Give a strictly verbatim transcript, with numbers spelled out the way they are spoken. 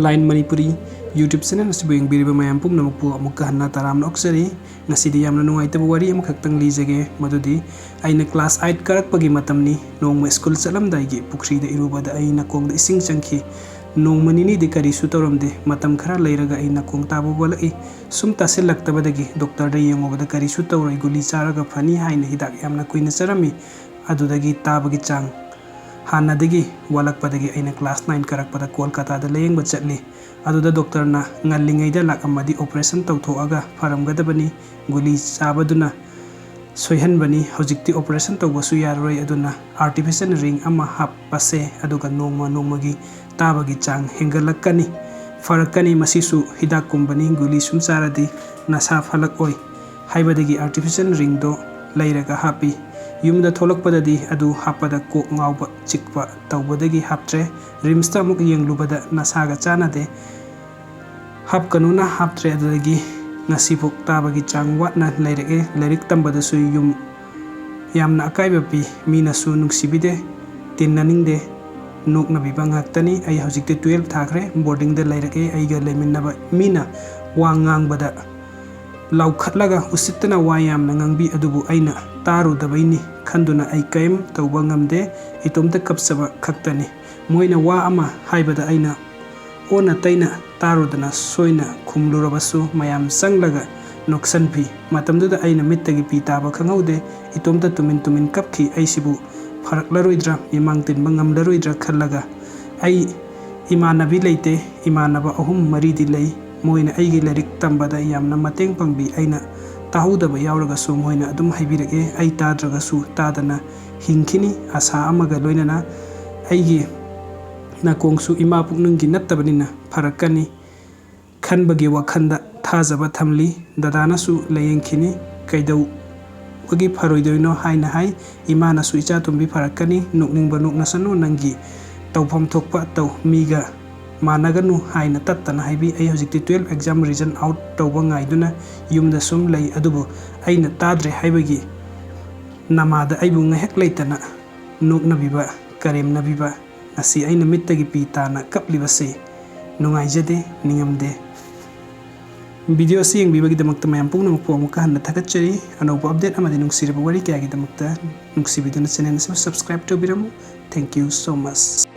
Line Manipuri YouTube channel ꯑꯁꯤꯕꯨ ꯌꯦꯡꯕꯤꯔꯤꯕ ꯃꯌꯥꯝ ꯄꯨꯝꯅꯃꯛꯄꯨ ꯑꯃꯨꯛꯀ ꯍꯟꯅ ꯇꯔꯥꯝꯅ ꯑꯣꯛꯆꯔꯤ꯫ ꯉꯁꯤꯗꯤ ꯌꯥꯝꯅ ꯅꯨꯡꯉꯥꯏꯇꯕ ꯋꯥꯔꯤ ꯑꯃꯈꯛꯇꯪ ꯂꯤꯖꯒꯦ, ꯃꯗꯨꯗꯤ ꯑꯩꯅ class eight ꯀꯥꯔꯛꯄꯒꯤ ꯃꯇꯝꯅꯤ꯫ ꯅꯣꯡꯃ school ꯆꯠꯂꯝꯗꯥꯏꯒꯤ ꯄꯨꯈ꯭ꯔꯤꯗ ꯏꯔꯨꯕꯗ ꯑꯩ ꯅꯥꯀꯣꯡꯗ ꯏꯁꯤꯡ ꯆꯪꯈꯤ꯫ ꯅꯣꯡꯃ ꯅꯤꯅꯤꯗꯤ ꯀꯔꯤꯁꯨ ꯇꯧꯔꯝꯗꯦ꯫ ꯃꯇꯝ ꯈꯔ ꯂꯩꯔꯒ ꯑꯩ ꯅꯥꯀꯣꯡ ꯇꯥꯕ ꯋꯥꯠꯂꯛꯏ꯫ ꯁꯨꯝ ꯇꯥꯁꯤꯜꯂꯛꯇꯕꯗꯒꯤ doctorꯗ ꯌꯦꯡꯉꯨꯕꯗ ꯀꯔꯤꯁꯨ ꯇꯧꯔꯣꯏ, ꯒꯨꯂꯤ ꯆꯥꯔꯒ ꯐꯅꯤ ꯍꯥꯏꯅ ꯍꯤꯗꯥꯛ ꯌꯥꯝꯅ ꯀꯨꯏꯅ ꯆꯥꯔꯝꯃꯤ꯫ ꯑꯗꯨꯗꯒꯤ ꯇꯥꯕꯒꯤ ꯆꯥꯡ ꯍꯥꯟꯅꯗꯒꯤ ꯋꯥꯠꯂꯛꯄꯗꯒꯤ ꯑꯩꯅ class nine ꯀꯥꯔꯛꯄꯗ ꯀꯣꯜꯀꯥꯇꯥꯗ ꯂꯥꯌꯦꯡꯕ ꯆꯠꯂꯤ꯫ ꯑꯗꯨꯗ doctorꯅ ꯉꯜꯂꯤꯉꯩꯗ ꯂꯥꯛꯂꯝꯃꯗꯤ operation ꯇꯧꯊꯣꯛꯂꯒ ꯐꯔꯝꯒꯗꯕꯅꯤ, ꯒꯨꯂꯤ ꯆꯥꯕꯗꯨꯅ ꯁꯣꯏꯍꯟꯕꯅꯤ, ꯍꯧꯖꯤꯛꯇꯤ operation ꯇꯧꯕꯁꯨ ꯌꯥꯔꯔꯣꯏ, ꯑꯗꯨꯅ artificial ring ꯑꯃ ꯍꯥꯞꯄꯁꯦ, ꯑꯗꯨꯒ ꯅꯣꯡꯃ ꯅꯣꯡꯃꯒꯤ ꯇꯥꯕꯒꯤ ꯆꯥꯡ ꯍꯦꯟꯒꯠꯂꯛꯀꯅꯤ, ꯐꯔꯛꯀꯅꯤ, ꯃꯁꯤꯁꯨ ꯍꯤꯗꯥꯛꯀꯨꯝꯕꯅꯤ, ꯒꯨꯂꯤ ꯁꯨꯝ ꯆꯥꯔꯗꯤ ꯅꯁꯥ ꯐꯠꯂꯛꯂꯣꯏ ꯍꯥꯏꯕꯗꯒꯤ artificial ringꯗꯣ ꯂꯩꯔꯒ ꯍꯥꯞꯄꯤ꯫ ꯌꯨꯝꯗ ꯊꯣꯛꯂꯛꯄꯗꯗꯤ ꯑꯗꯨ ꯍꯥꯞꯄꯗ ꯀꯣꯛ ꯉꯥꯎꯕ ꯆꯤꯛꯄ ꯇꯧꯕꯗꯒꯤ ꯍꯥꯞꯇ꯭ꯔꯦ꯫ RIMSꯇ ꯑꯃꯨꯛ ꯌꯦꯡꯂꯨꯕꯗ ꯅꯁꯥꯒ ꯆꯥꯟꯅꯗꯦ, ꯍꯥꯞꯀꯅꯨꯅ ꯍꯥꯞꯇ꯭ꯔꯦ꯫ ꯑꯗꯨꯗꯒꯤ ꯉꯁꯤꯐꯥꯎ ꯇꯥꯕꯒꯤ ꯆꯥꯡ ꯋꯥꯠꯅ ꯂꯩꯔꯛꯂꯦ꯫ ꯂꯥꯏꯔꯤꯛ ꯇꯝꯕꯗꯁꯨ ꯌꯨꯝ ꯌꯥꯝꯅ ꯑꯀꯥꯏꯕ ꯄꯤ, ꯃꯤꯅꯁꯨ ꯅꯨꯡꯁꯤꯕꯤꯗꯦ, ꯇꯤꯟꯅꯅꯤꯡꯗꯦ, ꯅꯣꯛꯅꯕꯤꯕ ꯉꯥꯛꯇꯅꯤ꯫ ꯑꯩ ꯍꯧꯖꯤꯛꯇꯤ twelve ꯊꯥꯈ꯭ꯔꯦ, boardingꯗ ꯂꯩꯔꯛꯂꯦ꯫ ꯑꯩꯒ ꯂꯩꯃꯤꯟꯅꯕ ꯃꯤꯅ ꯋꯥ ꯉꯥꯡꯕꯗ ꯂꯥꯎꯈꯠꯂꯒ ꯎꯁꯤꯠꯇꯅ ꯋꯥ ꯌꯥꯝꯅ ꯉꯥꯡꯕꯤ, ꯑꯗꯨꯕꯨ ꯑꯩꯅ ꯇꯥꯔꯨꯗꯕꯩꯅꯤ ꯈꯟꯗꯨꯅ ꯑꯩ ꯀꯔꯤꯝ ꯇꯧꯕ ꯉꯝꯗꯦ, ꯏꯇꯣꯝꯇ ꯀꯞꯆꯕ ꯈꯛꯇꯅꯤ꯫ ꯃꯣꯏꯅ ꯋꯥ ꯑꯃ ꯍꯥꯏꯕꯗ ꯑꯩꯅ ꯑꯣꯟꯅ ꯇꯩꯅ ꯇꯥꯔꯨꯗꯅ ꯁꯣꯏꯅ ꯈꯨꯝꯂꯨꯔꯕꯁꯨ ꯃꯌꯥꯝ ꯆꯪꯂꯒ ꯅꯣꯛꯁꯟꯕꯤ꯫ ꯃꯇꯝꯗꯨꯗ ꯑꯩꯅ ꯃꯤꯠꯇꯒꯤ ꯄꯤ ꯇꯥꯕ ꯈꯪꯍꯧꯗꯦ, ꯏꯇꯣꯝꯇ ꯇꯨꯃꯤꯟ ꯇꯨꯃꯤꯟ ꯀꯞꯈꯤ꯫ ꯑꯩꯁꯤꯕꯨ ꯐꯔꯛꯂꯔꯣꯏꯗ꯭ꯔꯥ, ꯃꯤꯃꯥꯡ ꯇꯤꯟꯕ ꯉꯝꯂꯔꯣꯏꯗ꯭ꯔꯥ ꯈꯜꯂꯒ꯫ ꯑꯩ ꯏꯃꯥꯟꯅꯕꯤ ꯂꯩꯇꯦ, ꯏꯃꯥꯟꯅꯕ ꯑꯍꯨꯝ ꯃꯔꯤꯗꯤ ꯂꯩ꯫ ꯃꯣꯏꯅ ꯑꯩꯒꯤ ꯂꯥꯏꯔꯤꯛ ꯇꯝꯕꯗ ꯌꯥꯝꯅ ꯃꯇꯦꯡ ꯄꯥꯡꯕꯤ꯫ ꯑꯩꯅ ꯇꯥꯍꯧꯗꯕ ꯌꯥꯎꯔꯒꯁꯨ ꯃꯣꯏꯅ ꯑꯗꯨꯝ ꯍꯥꯏꯕꯤꯔꯛꯂꯦ꯫ ꯑꯩ ꯇꯥꯗ꯭ꯔꯒꯁꯨ ꯇꯥꯗꯅ ꯍꯤꯡꯈꯤꯅꯤ, ꯑꯁꯥ ꯑꯃꯒ ꯂꯣꯏꯅꯅ꯫ ꯑꯩꯒꯤ ꯅꯥꯀꯣꯡꯁꯨ ꯏꯃꯥ ꯄꯨꯛꯅꯨꯡꯒꯤ ꯅꯠꯇꯕꯅꯤꯅ ꯐꯔꯛꯀꯅꯤ ꯈꯟꯕꯒꯤ ꯋꯥꯈꯜꯗ ꯊꯥꯖꯕ ꯊꯝꯂꯤ꯫ ꯗꯗꯥꯅꯁꯨ ꯂꯥꯌꯦꯡꯈꯤꯅꯤ, ꯀꯩꯗꯧꯕꯒꯤ ꯐꯔꯣꯏꯗꯣꯏꯅꯣ ꯍꯥꯏꯅ ꯍꯥꯏ꯫ ꯏꯃꯥꯅꯁꯨ "ꯏꯆꯥꯇꯣꯝꯕꯤ ꯐꯔꯛꯀꯅꯤ, ꯅꯣꯛꯅꯤꯡꯕ ꯅꯣꯛꯅꯁꯅꯨ, ꯅꯪꯒꯤ ꯇꯧꯐꯝ ꯊꯣꯛꯄ ꯇꯧ, ꯃꯤꯒ ꯃꯥꯟꯅꯒꯅꯨ" ꯍꯥꯏꯅ ꯇꯠꯇꯅ ꯍꯥꯏꯕꯤ꯫ ꯑꯩ ꯍꯧꯖꯤꯛꯇꯤ twelve exam result out ꯇꯧꯕ ꯉꯥꯏꯗꯨꯅ ꯌꯨꯝꯗ ꯁꯨꯝ ꯂꯩ꯫ ꯑꯗꯨꯕꯨ ꯑꯩꯅ ꯇꯥꯗ꯭ꯔꯦ ꯍꯥꯏꯕꯒꯤ ꯅꯃꯥꯗ ꯑꯩꯕꯨ ꯉꯥꯏꯍꯥꯛ ꯂꯩꯇꯅ ꯅꯣꯛꯅꯕꯤꯕ, ꯀꯔꯦꯝꯅꯕꯤꯕ, ꯉꯁꯤ ꯑꯩꯅ ꯃꯤꯠꯇꯒꯤ ꯄꯤ ꯇꯥꯅ ꯀꯞꯂꯤꯕꯁꯤ ꯅꯨꯡꯉꯥꯏꯖꯗꯦ, ꯅꯤꯡꯉꯝꯗꯦ꯫ Video ꯑꯁꯤ ꯌꯦꯡꯕꯤꯕꯒꯤꯗꯃꯛꯇ ꯃꯌꯥꯝ ꯄꯨꯝꯅꯃꯛꯄꯨ ꯑꯃꯨꯛꯀ ꯍꯟꯅ ꯊꯥꯒꯠꯆꯔꯤ꯫ ꯑꯅꯧꯕ update ꯑꯃꯗꯤ ꯅꯨꯡꯁꯤꯔꯕ ꯋꯥꯔꯤ ꯀꯌꯥꯒꯤꯗꯃꯛꯇ ꯅꯨꯡꯁꯤꯕꯤꯗꯨꯅ channel ꯑꯁꯤꯕꯨ subscribe ꯇꯧꯕꯤꯔꯝꯃꯨ꯫ Thank you so much꯫